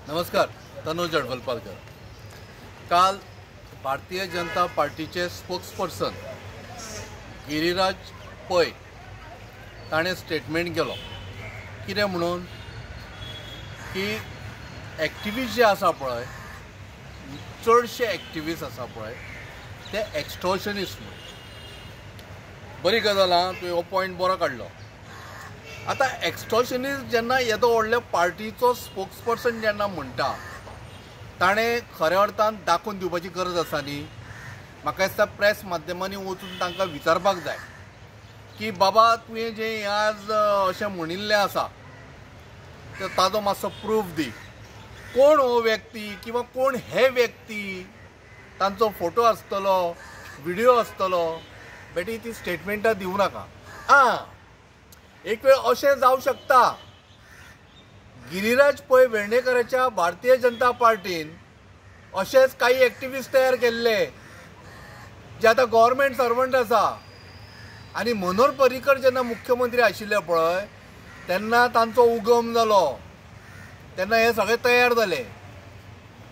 नमस्कार, तनुज अडवलपालकर। काल भारतीय जनता पार्टीचे स्पोक्सपर्सन गिरिराज पै ताणें स्टेटमेंट केलो कितें म्हणून की एक्टिविस्ट जे आसा पळय, चडशे एक्टिविस्ट आसा पळय ते एक्स्टॉर्शनिस्ट म्हणून। बरी गजाल आं, तुवें हो पॉयंट बरो काडलो। आतां एक्स्टॉर्शनिस्ट जेन्ना येदो व्हडल्या पार्टीचो स्पोक्सपर्सन जेन्ना म्हणटा, ताणें खऱ्या अर्थान दाखोवन दिवपाची गरज आसा न्ही। म्हाका दिसता प्रेस माध्यमांनी वचून तांकां विचारपाक जाय की बाबा तुवें जें आज अशें म्हणिल्लें आसा तर ताजो मातसो प्रूफ दी, कोण हो व्यक्ती किंवा कोण हे व्यक्ती, तांचो फोटो आसतलो, व्हिडिओ आसतलो। बेटी ती स्टेटमेंटां दिवं नाका। आं, एक वेळ अशें जावं शकता, गिरिराज पै वेर्णेकराच्या भारतीय जनता पार्टीन अशेंच काही एक्टिविस्ट तयार केल्ले जे आतां गव्हर्मेंट सर्वंट आसा। आनी मनोहर पर्रीकर जेन्ना मुख्यमंत्री आशिल्ले पळय तेन्ना तांचो उगम जालो, तेन्ना हे सगळे तयार जाले।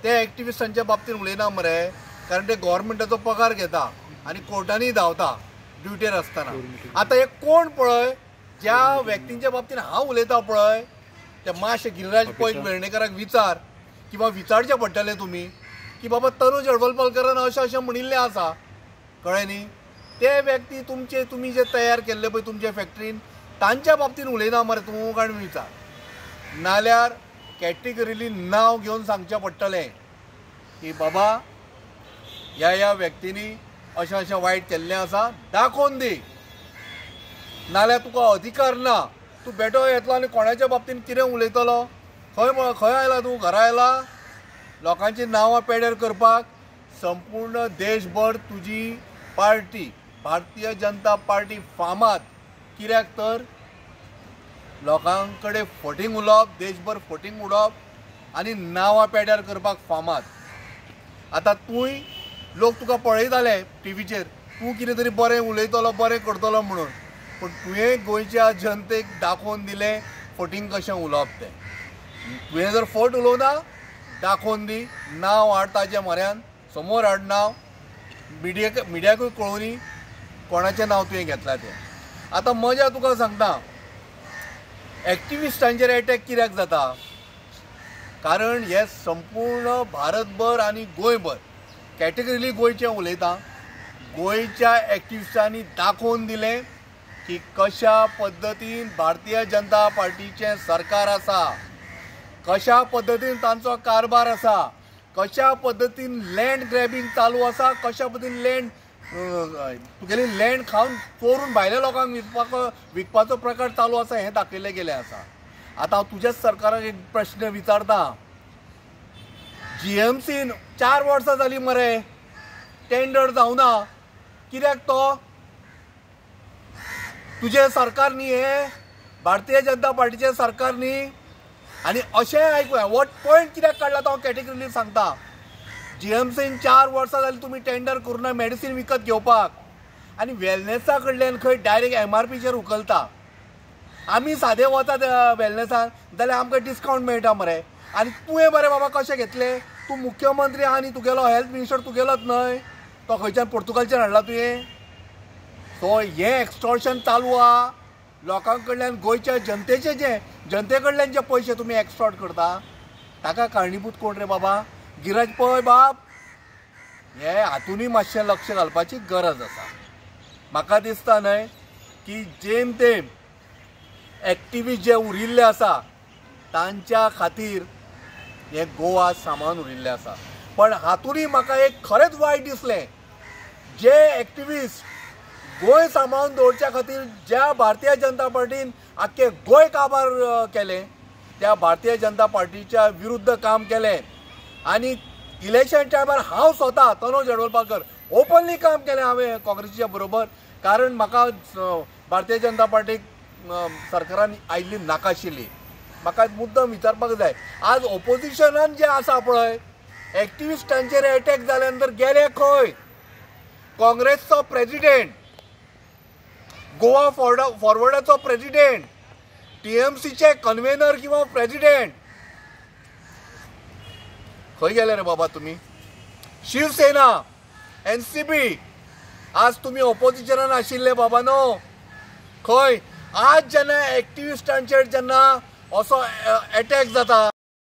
ते एक्टिविस्टांच्या बाबतींत उलयना मरे, कारण ते गव्हर्मेंटाचो पगार घेता आनी कोर्टांनी धांवता ड्युटेर आसतना। आतां हे कोण पळय ज्या व्यक्तींच्या बाबतींत हांव उलयता पळय ते मातशे गिरिराज पै वेर्णेकराक विचार किंवा विचारचें पडटलें तुमी की बाबा तनुज अडवलपालकरान अशें अशें म्हणिल्लें आसा, कळ्ळें न्ही। ते व्यक्ती तुमचे तुमी जे तयार केल्ले पळय तुमच्या फॅक्टरीन तांच्या बाबतींत उलयना मरे तूं, कारण विचार, नाल्यार कॅटेगरीली नांव घेवन सांगचें पडटलें की बाबा ह्या ह्या व्यक्तींनी अशें अशें वायट केल्लें आसा, दाखोवन दी, नाल्यार तुका अधिकार ना। तूं बेटो येतलो आनी कोणाच्या बाबतींत कितें उलयतलो, खंय खंय आयला तूं, घरा आयला लोकांची नांवां पेड्यार करपाक। संपूर्ण देशभर तुजी पार्टी भारतीय जनता पार्टी फामाद, कित्याक तर लोकां कडेन फटींग उलोवप, देशभर फटींग उडोवप आनी नांवां पेड्यार करपाक फामाद। आतां तूंय लोक तुका पळयताले टिवीचेर, तूं कितें तरी बरें उलयतलो, बरें करतलो म्हणून, पूण तुवें गोंयच्या जनतेक दाखोवन दिलें फटींग कशें उलोवप तें। तुवें जर फट उलोवना, दाखोवन दी, नांव हाड ताजे म्हऱ्यान, समोर हाड नांव, मिडियाकूय कळोवनी कोणाचें नांव तुवें घेतलां तें। आतां मजा तुका सांगता, एक्टिविस्टांचेर एटॅक कित्याक जाता, कारण हे संपूर्ण भारतभर आनी गोंयभर, कॅटेगरीली गोंयचें उलयता, गोंयच्या एक्टिविस्टांनी दाखोवन दिलें की कशा पद्दतीन भारतीय जनता पार्टीचें सरकार आसा, कशा पद्दतीन तांचो कारभार आसा, कशा पद्दतीन लँड ग्रॅबिंग चालू आसा, कशा पद्दतीन लँड तुगेली लँड खावन चोरून भायल्या लोकांक विकपाचो प्रकार चालू आसा, हें दाखयल्लें गेलें आसा। आतां हांव तुज्याच सरकाराक एक प्रश्न विचारता, जीएमसीन 4 वर्सां जालीं मरे टेंडर जावना, कित्याक तो तुजें सरकार न्ही, हें भारतीय जनता पार्टीचें सरकार न्ही। आनी अशें आयकुया, हो पॉयंट कित्याक काडला तो हांव कॅटेगरीली सांगता। जीएमसीन 4 वर्सां जालीं तुमी टेंडर करुना मेडिसीन विकत घेवपाक, आनी वेलनेसा कडल्यान खंय डायरेक्ट एमआरपीचेर उखलता। आमी सादे वतात वेलनेसान जाल्यार आमकां डिस्कावंट मेळटा मरे, आनी तुवें बरें बाबा कशें घेतलें, तूं मुख्यमंत्री आनी तुगेलो हेल्थ मिनिस्टर तुगेलोच न्हय, तो खंयच्यान पोर्तुगालच्यान हाडला तुवें। सो हें एक्स्टॉर्शन चालू आहा लोकां कडल्यान, गोंयच्या जनतेचे जे जनते कडल्यान जे पयशे तुमी एक्स्टॉर्ट करता ताका कारणीभूत कोण रे बाबा, गिरिराज पै बाब। हे हातूनय मातशें लक्ष घालपाची गरज आसा। म्हाका दिसता न्हय की जेम तेम एक्टिविस्ट जे उरिल्ले आसा तांच्या खातीर हें गोवा सामान उरिल्लें आसा। पण हातूनय म्हाका एक खरेंच वायट दिसलें, जे एक्टिविस्ट गोंय सांबाळून दवरच्या खातीर ज्या भारतीय जनता पार्टीन आख्खें गोंय काबार केलें, त्या भारतीय जनता पार्टीच्या विरुद्ध काम केलें आनी इलेक्शन टायमार हांव स्वता तनुज अडवलपालकर ओपनली काम केलें हांवें काँग्रेसीच्या बरोबर, कारण म्हाका भारतीय जनता पार्टीक सरकारान आयिल्ली नाका आशिल्ली। म्हाका मुद्दम विचारपाक जाय, आज ओपोजिशनान जें आसा पळय एक्टिविस्टांचेर एटॅक जाल्या नंतर गेले खंय, काँग्रेसचो प्रेजिडेंट, गोवा फॉरवर्डाचो प्रेजिडेंट, टीएमसीचे कन्व्हेनर किंवा प्रेजिडेंट खंय गेले रे बाबा तुमी? शिवसेना, एनसीपी, आज तुमी ऑपोजिशनान आशिल्ले बाबा न्हू, खंय? आज जेन्ना एक्टिविस्टांचेर जेन्ना असो एटॅक जाता.